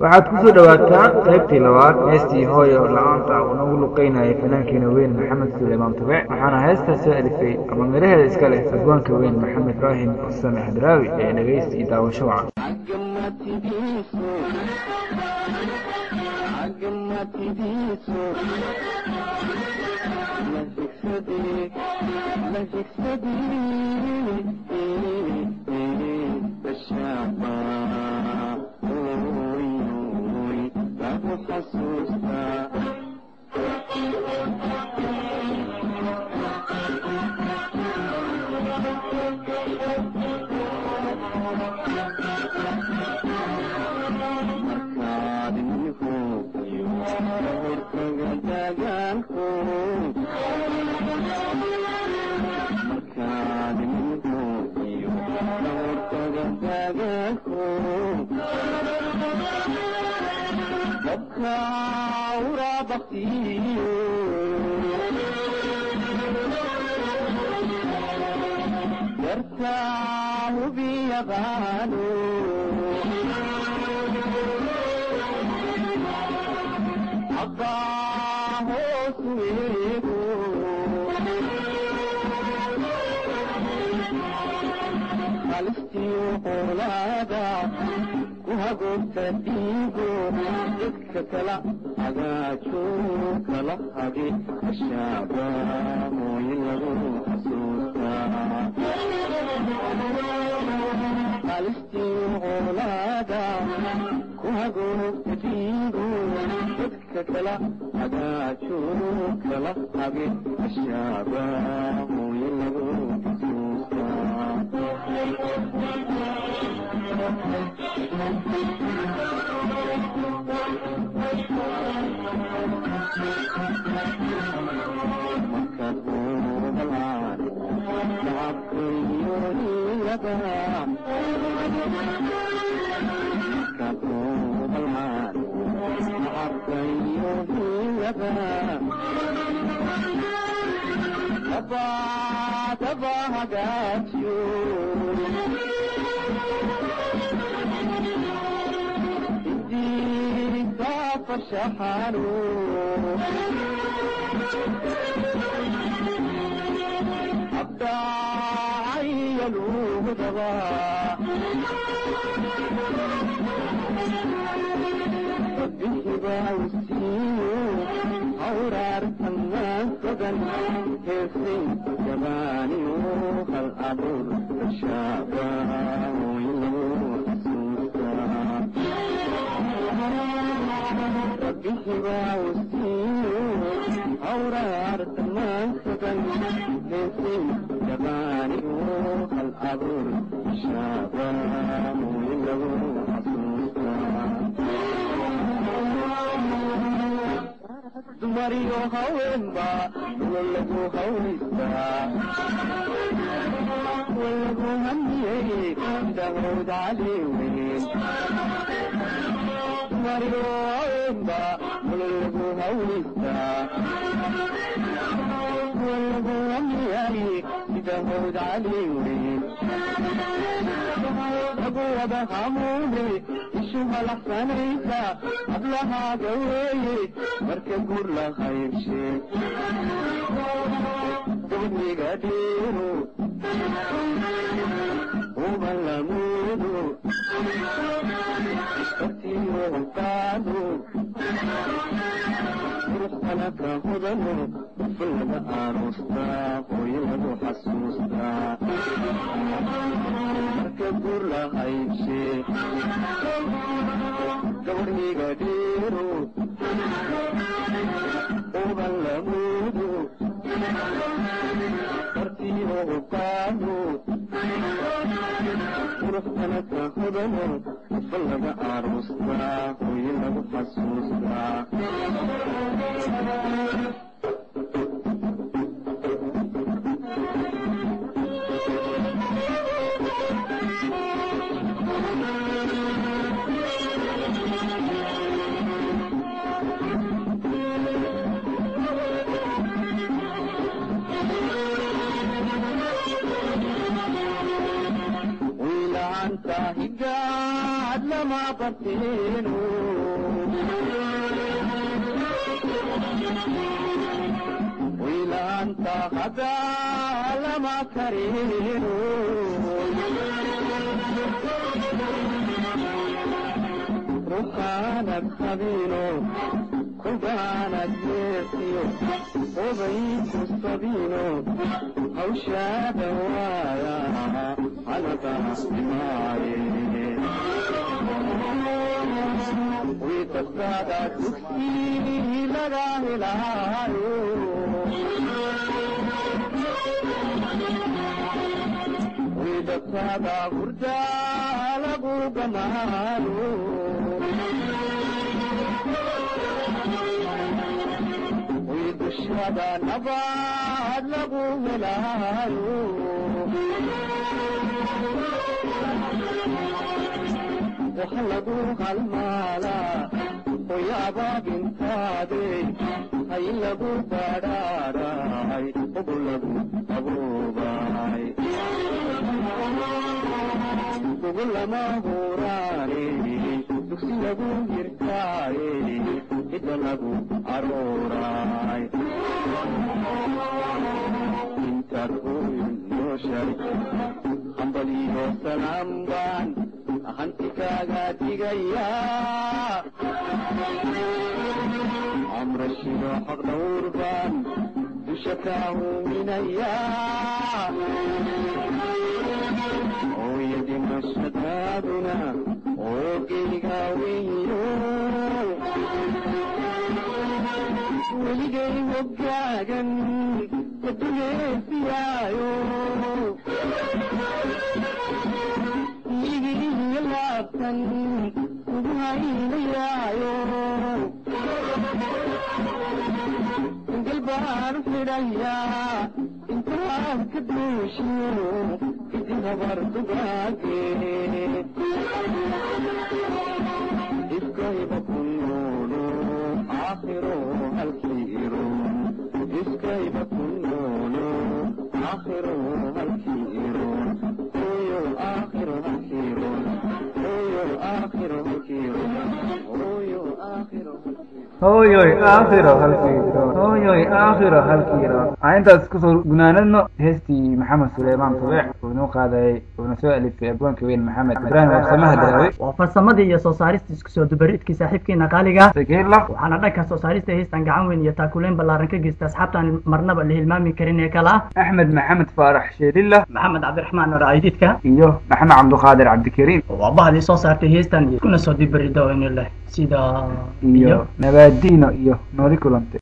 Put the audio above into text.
Waxaad ku soo dhawaataa qaybtii labaad heestii Hooyo La-aanta uu noogu luqeynayay fanaankiina weyn Maxamed Suleymaan Tubec. Waxaana heestaas soo alifay ama miraheeda iska leh abwaanka weyn Maxamed Ibraahim Warsame Hadraawi. Ee dhegaysta iyo daawasho wacan. Barteeno wiilaanta hadaa lama kareeno ruuxaanad qabino kubaanad yeesiyo hubayku sabino hawshaada waaya haladaasdhimaaye wiidadkaada dugsi laga helaayo wiidadkaada hurdaa lagu gamaayo wiidushada nabaad lagu helaayo wax lagu halmaalaa hoyaababintaade hay lagu badhaadhaay ugu lagu abuubaay ugu lama huraane dugsi lagu hirtaaye hidda lagu arooraay intaad hooyo nooshay hambaliyo salaam baan hanti kaaga digayaa amrashido xaq dhowr baan dusha kaa huminayaa hooyadii mashadaaduna oogeyga weyo weligay hogaagan kaduleesiyaayo igiiyo laabtan ugu haynayaayo galbaan xidhayaa intaad ka duushiyo idi habar dugaage iskayba ku noolo aakhiro halkiiro iskayba ku noolo aakhiro halkiiro hooyo aakhiro halkiiro hooyo aakhiro halkiiro hooyo aakhiro hooyoy aakhiro halkiiro hooyoy aakhiro halkiiro aan intaas kusoo gunaanadno heestii Maxamed Suleymaan Tubeec uu inoo qaadayay uuna soo alifay abwaanka weyn Maxamed Ibraahim Warsamaha Daawe waa farsamadii iyo soo saarista isku soo dubaridkii saaxiibkeena qaaliga Sakiila waxaana dhanka soo saarista heestan gacan weyn iyo taakuleyn ballaaran ka geysta asxaabtaan marnaba la hilmaami karin ee kale ah Axmed Maxamed Faarax Sheelilla Maxamed Cabdiraxmaan Raayididka iyo Maxamed Cabduqaadir Cabdikariim waa bahdii soo saartay heestan iyo kuna soo dubarida oo inuu leh sida iyo nabaadiino iyo nooli kulante.